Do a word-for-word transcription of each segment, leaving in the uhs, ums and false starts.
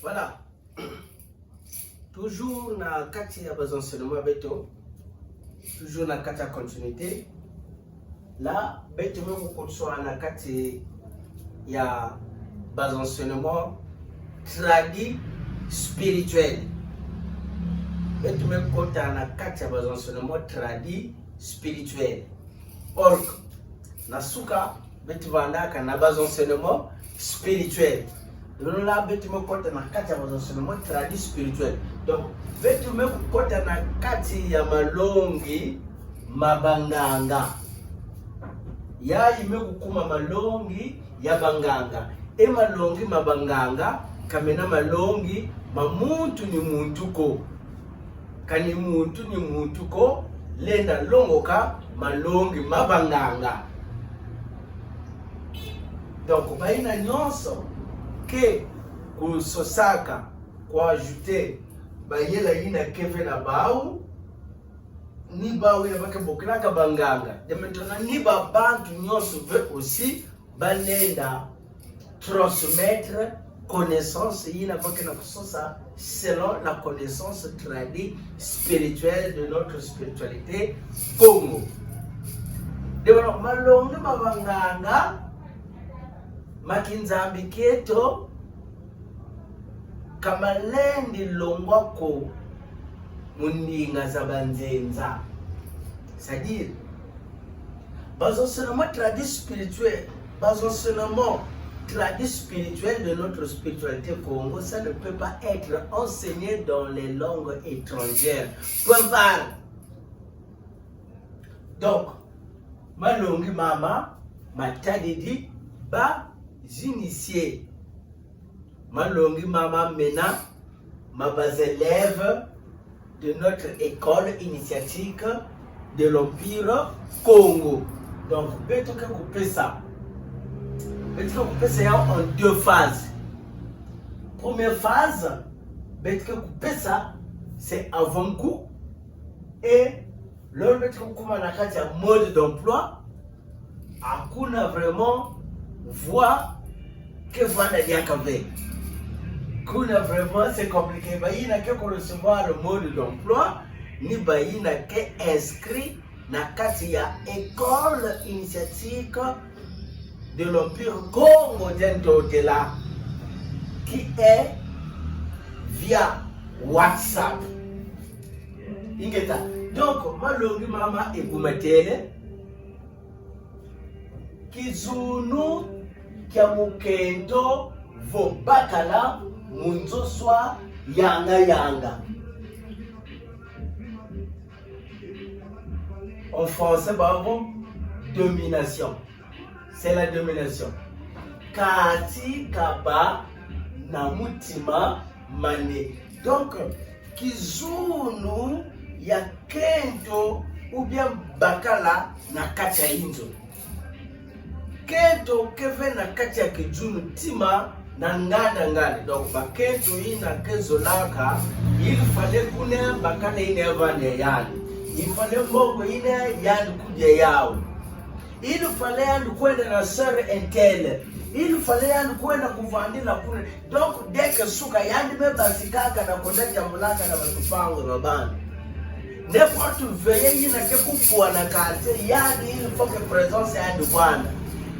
Voilà. Toujours na kati ya ba enseignement ya beto. Toujours na kati ya continuité. Là, beto me kukutsa na kati ya ba enseignement tradi-spirituel. Beto me kota na kati ya ba enseignement tradi-spirituel. Or, na suka, beto vandaka na ba enseignement spirituel. Lolo là beto me kota na kati ya ba enseignement tradi-spirituel. Donc, beto me kukota na kati ya malongi ma banganga. Yayi me kukuma malongi ya banganga. E malongi ma banganga, ka mena malongi ma muntu ni muntu ko. Kani muntu ni muntu ko lenda longoka malongi ma banganga. Donc, bayina nyonso ke kusosaka, ku ajouter mayela yina ke ve na bau, ni bau yina ba ke bokilaka banganga. De maintenant, ni ba bantu nyonso ve aussi, ba lenda transmettre connaissance yina ba ke na kusosa selon la connaissance tradi-spirituelle de notre spiritualité Kongo. De bana malongi ma banganga ma kinzambi kieto ka malendi longwa ko mu ndinga za banzenza. C'est-à-dire, ba enseignement tradi-spirituel, ba enseignement tradi-spirituel de notre spiritualité Kongo, ça ne peut pas être enseigné dans les langues étrangères. Point barre. Donc, malongi mama matadidi ba initiés. Malongi mama mena ma ba élèves de notre école initiatique de l'Empire Kongo. Donc, beto ke kupesa. Beto ke kupesa yau en deux phases. Première phase, beto ke kupesa, c'est avant-goût. Et lors beto ke kukuma na kati ya mode d'emploi, ah, kuna vraiment voie ke vwanda diaka ve. Kuna vraiment c'est compliqué. Bayina ke ku recevoir le mode d'emploi, ni bayina ke inscrit na kati ya École initiatique de l'Empire Kongo dia Ntotela, qui est via WhatsApp. Ingeta. Donc, malongi mama e kumatele. Kizunu kia mukento vo bakala mu nzo swa yanga yanga. En français, bavo domination. C'est la domination. Kati kabâ na mutima mane. Donc, kizunu ya kento ou bien bakala na kati ya inzo. Kento ke ve na kati ya kizunu, ntima na nganda nganda. Donc, bakento yina ke zolaka, il fallait kuna bakala yina ya vanda ya yandi. Il fallait mbongo yina yandi kudia yawu. Il fallait yandi kwenda na sœur un tel. Il fallait yandi kwenda kuvandila kuna. Donc, dès que suka yandi me basikaka na kwenda tambulaka na batupangu ba bantu. N'importe veillée yina ke kufwa na quartier, yandi il faut que présence yandi vwanda.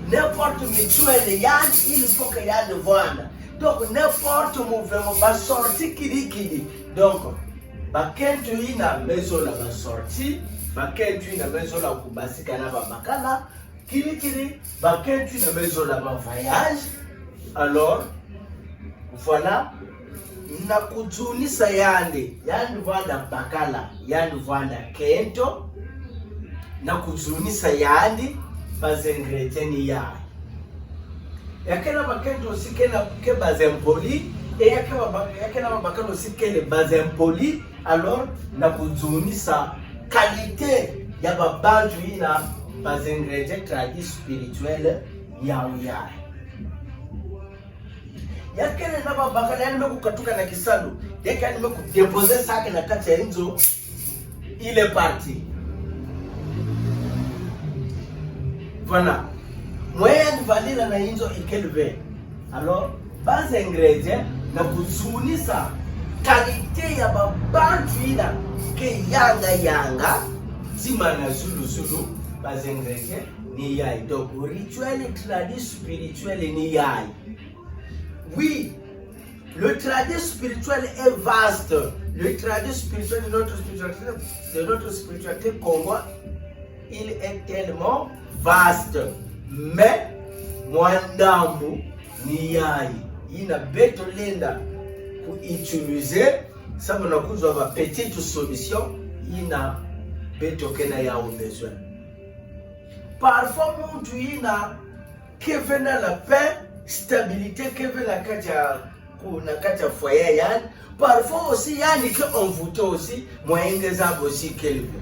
N'importe mutuelle, yandi il faut que yandi vwanda. Donc, n'importe mouvement, ba sortie kidi kidi. Donc, bakento yina me zola ba sortie, bakento yina me zola kubasika na babakala, kidi kidi, bakento yina me zola ba voyage. Alors, voilà, na kuzunisa yandi, yandi vwanda bakala, yandi vwanda kento, na kuzunisa yandi, ba ingrédients ni yayi. Ya ke na bakento aussi ke na, ke ba impoli, et ya ke ba, ya ke na babakala aussi kele ba impoli, alors na kuzunisa qualité ya babantu yina, ba ingrédients tradi-spirituels yawu yayi. Ya kele na babakala, yandi me kukatuka na kisalu, ya ke yandi me kudéposer sac na kati ya inzo, il est parti. Voilà. Mwe yandi vandila na inzo ikele ve. Alors, ba ingrédients na kuzunisa qualité ya babantu yina ke yanga yanga, tima na zulu zulu, ba Inglés ni yai. Donc, rituel, tradi-, spirituel ni yai. Oui, le tradi-, spirituel est vaste. Le tradi-, spirituel de notre spiritualité, de notre spiritualité Kongo, il est tellement vaste. Mais, mwa ndambu ni yai yina beto lenda ku utiliser, samu na kuzwa ba petite solution yina beto ke na yawu besoin. Parfois, muntu yina ke ve na la paix, stabilité ke ve na kati ya, ku, na kati ya foyer ya yandi. Parfois aussi, yandi ke envoûté aussi, mwa yenge zabi aussi kele ve.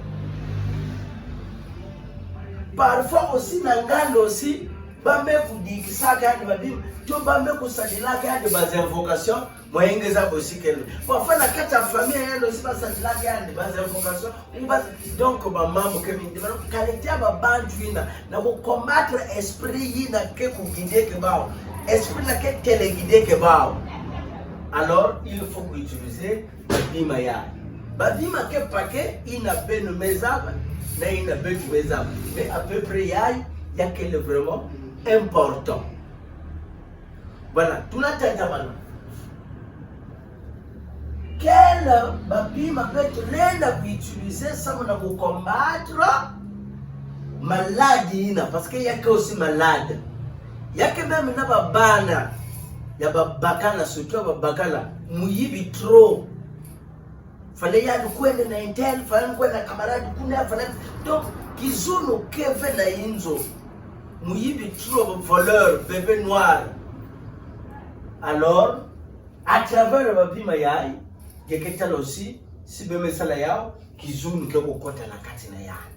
Parfois aussi, na nganda aussi, ba me kudikisaka yandi babima, to ba me kusadilaka yandi ba invocation, mwa yenge zabi aussi kele ve. Parfois, na kati ya famille ya yandi aussi, basadilaka yandi ba invocation, ou ba, donc, ba mambu ke mingi. Qualité ya babantu yina, na ku combattre esprit yina ke ku guider ke bawu. Esprit yina ke téléguider ke bawu. Alors, il faut ku utiliser babima yai. Babima ke paquet yina beno me zaba, na yina beto me zaba. Mais à peu près yai, ya kele vraiment important. Voilà, tuna tata bana. Kele babima beto lenda ku utiliser samu na ku combattre maladie yina, parce que ya ke aussi malade. Ya ke même na babana, ya babakala, surtout babakala, muyibi trop. Fallait yandi kwenda na un tel, fallait yandi kwenda na camarade kuna, fallait, donc, kizunu ke ve na inzo. Muyibi trop, voleur, bébé noir. Alors, à travers babima yai, nge ke tala aussi, si beno me sala yawu, kizunu ke kukota na kati na yandi.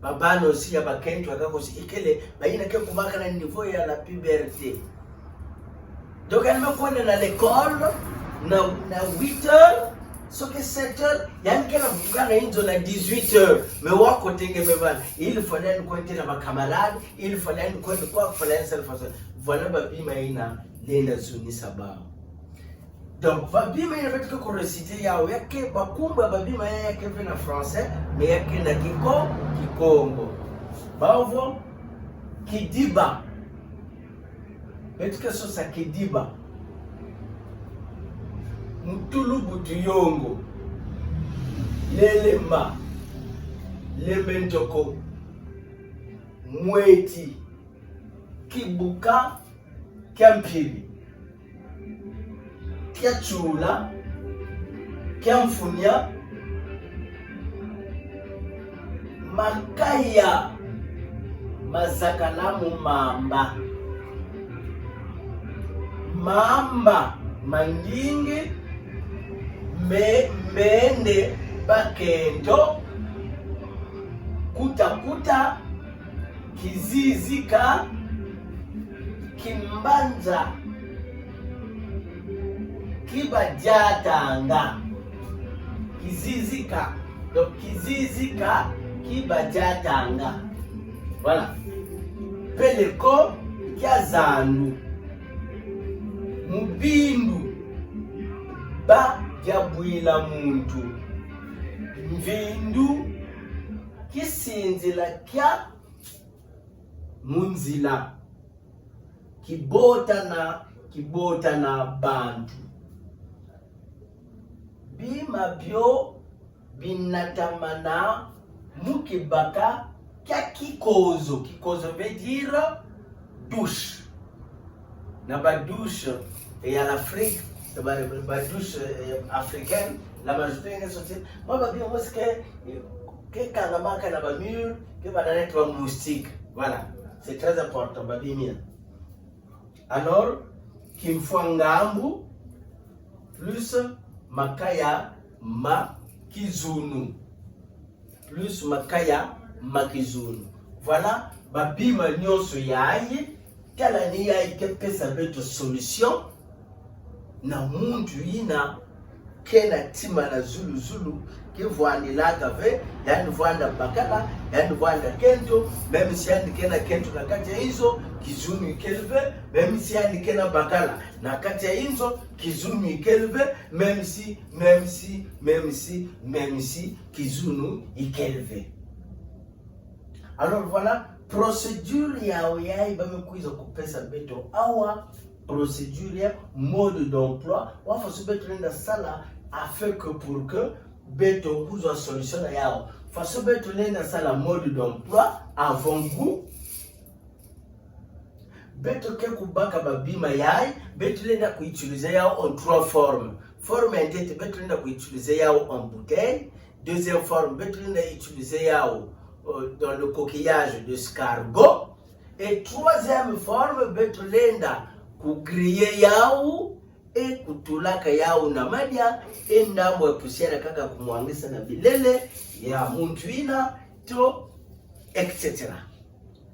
Babana aussi ya bakento, aka kosi ikele, bayina ke kubaka na niveau ya la puberté. Donc, yandi me kwenda na l'école, na, na huit heures, soki sept heures, yandi ke na vutuka na inzo na dix-huit heures. Mais wa kote nge me bana, il fallait yandi kwenda na ba camarades, il fallait yandi kwenda kwa, fallait yandi sala façon. Voilà babima yina lenda zunisa bawu. Donc, babima yina beto ke ku réciter yawu, ya ke, bakumbu ya babima yai ya ke ve na français, mais ya ke na Kiko-, Kikongo. Bawu vo, kidiba. Beto ke sosa kidiba. Mutulubu tuyongo. Lelema. Lembe ntoko. Mweti. Kibuka kia mpili, kia chula, kia mfunia, makaya mazakala mu mamba, mamba mangingi, me-, mende bakento, kuta kuta, kizizika, kimbanja, kibadiatanga. Kizizika. Donc, kizizika, kibadiatanga. Voilà. Peleko kia zandu. Mubindu. Ba diabwila muntu. Mvindu. Kisinzila kia mu nzila. Kibotana, kibotana bantu. Bima bio binatamana mu kibaka kia kikozo. Kikozo veut dire douche. Na ba douche, eh, ya l'Afrique, na ba, ba douche, eh, africaine, la majorité nge soti. Mwa babima mosi ke, ke kangamaka na ba mur, ke bana neti ba moustique. Voilà. C'est très important, babima. Alors, kimfwa ngambu, plus makaya ma kizunu. Plus makaya ma kizunu. Voilà, babima nyonso yayi, tala ni yayi ke pesa beto solution na muntu yina ke na tima na zulu-zulu, ke vwandilaka ve, yandi vwanda bakala, yandi vwanda kento, même si yandi ke na kento na kati ya inzo, kizunu ikele ve, même si yandi ke na bakala na kati ya inzo, kizunu ikele ve, même si, même si, même si, même si, kizunu ikele ve. Alors voilà, procédure yawu yayi ba me kwiza kupesa beto awa, procédure ya mode d'emploi, wa faso beto lenda sala afin que pour que beto kuzwa solution na yawu. Faso beto lenda sala mode d'emploi, avant goût, beto ke kubaka ba bima yayi, beto lenda ku utiliser yawu en trois formes. Forme ya ntete, beto lenda ku utiliser yawu en bouteille. Deuxième forme, beto lenda utiliser yawu, euh, dans le coquillage d'escargot. Et troisième forme, beto lenda ku griller yawu, e kutulaka yawu na madia, e ndambu ya poussière kaka kumwangisa na bilele ya muntu ina, to, et cetera.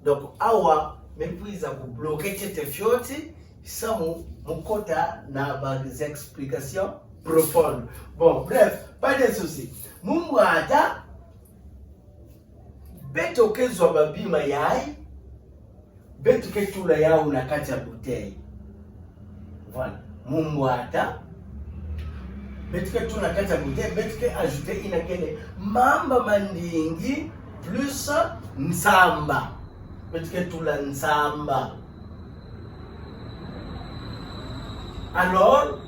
Donc, awa, me kwiza ku bloquer ntete fioti, samu mu kota na ba explications profondes. Bon, bref, pas de souci. Mu mbwata, beto ke zwa ba bima yayi, beto ke tula yawu na kati ya bouteille. Voilà. Mu mbwata, beto ke tula na kati ya bouteille, beto ke ajouter ina kele mamba mandingi plus nsamba. Beto ke tula nsamba. Alors,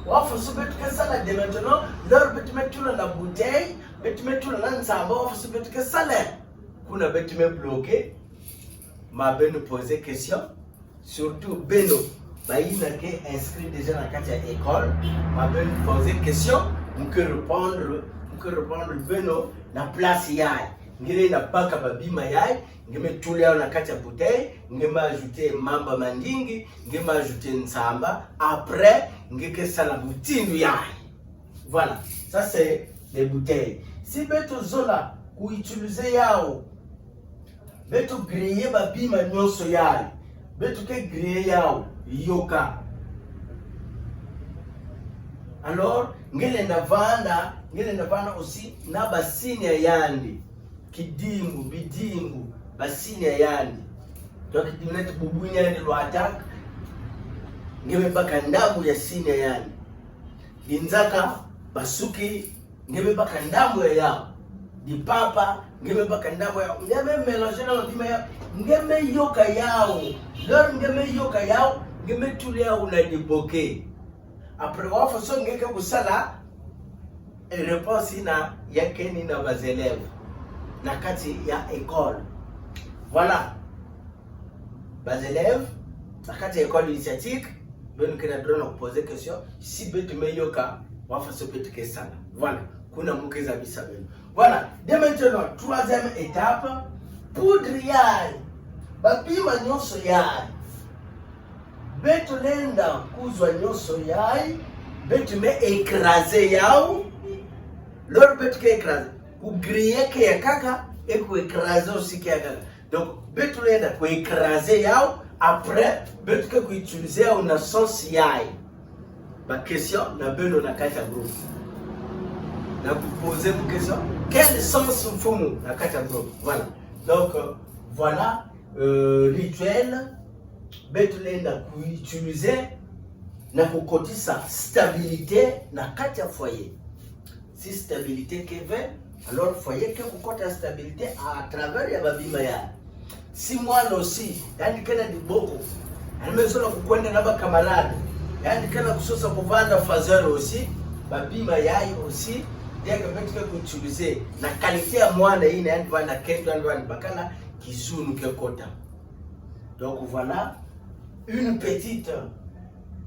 wa faso beto ke sala dès maintenant, l'heure beto me tula na bouteille, beto me tula na nsamba, wa faso beto ke sala. Kuna beto me bloquer, ma beno poser question. Surtout beno bayina ke inscrit déjà na kati ya école, ma beno poser question, mu ke répondre, mu ke répondre beno na place yayi. Nge lenda baka ba bima yayi, nge me tula yawu na kati ya bouteille, nge me ajouter mamba mandingi, nge me ajouter nsamba, après, nge ke sala mutindu yayi. Voilà, ça c'est les bouteilles. Si beto zola ku utiliser yawu, beto griller ba bima nyonso yayi, beto ke griller yawu, yoka. Alors, nge lenda vanda, nge lenda vanda aussi na ba signe ya yandi. Kidimbu, bidimbu, ba signe ya yandi. Donc, kidimbu neti bubu ni yandi lwataka, nge me baka ndambu ya signe ya yandi. Dizaka, basuki, nge me baka ndambu ya yawu. Dipapa, nge me baka ndambu ya yawu. Nge me mélanger na ba bima yawu. Nge me yoka yawu. L'heure nge me yoka yawu, nge me tula yawu na diboke. Après, wa faso nge ke kusala, e, réponse ina ya keni na ba élèves na kati ya école. Voilà. Ba élèves na kati ya école initiatique, beno ke na droit na ku poser question, si beto me yoka, wa faso beto ke sala. Voilà. Kuna mu ke zabisa beno. Voilà. Dès maintenant, troisième étape, poudre yayi, ba bima nyonso yayi. Beto lenda kuzwa nyonso yayi, beto me écraser yawu. L'heure beto ke écraser, ku griller ke ya kaka, e ku écraser aussi ke ya kaka. Donc, beto lenda ku écraser yawu, après, beto ke ku utiliser yawu na sens yayi. Ba question na beno na kati ya groupe. Na ku poser ba question, quel sens mfumu na kati ya groupe. Voilà. Donc, euh, voilà, euh, rituel, beto lenda ku utiliser na ku kotisa stabilité na kati ya foyer. Si stabilité ke ve, alors foyer ke kukota stabilité à travers ya ba bima yayi. Si mwana aussi, yandi ke na diboko, yandi me zola kukwenda na ba camarades, yandi ke na kusosa kuvanda fazeur aussi, ba bima yayi aussi, nge ke beto ke ku utiliser na qualité ya mwana ina, yandi vanda kento, yandi vanda bakala, kizunu ke kota. Donc voilà, une petite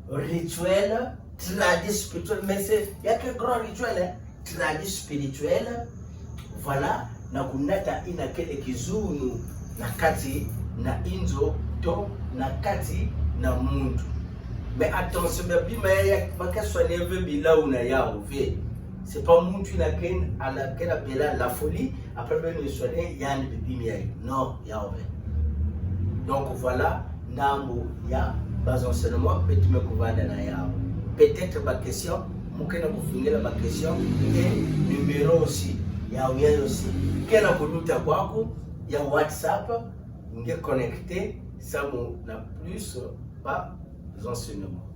rituel tradi-spirituel, mais c'est, ya ke grand rituel, hein, tradi-spirituel. Voilà, na ku nata ina kele kizunu na kati na inzo to na kati na muntu. Mais attention, ba bima yayi, ba ke soigner ve bilau na yawu ve. C'est pas muntu ina ke na, ala ke na bela la folie, après beno soigner yandi ba bima yayi. Non, yawu ve. Donc voilà, ndambu ya ba enseignements beto me kuvanda na yawu. Peut-être ba question Mo ke na kufingila ba question, nge numéro osi, ya, ya osi. Ke na kuluta kwaku, ya WhatsApp, nge connecté, samu na plus ba enseignement.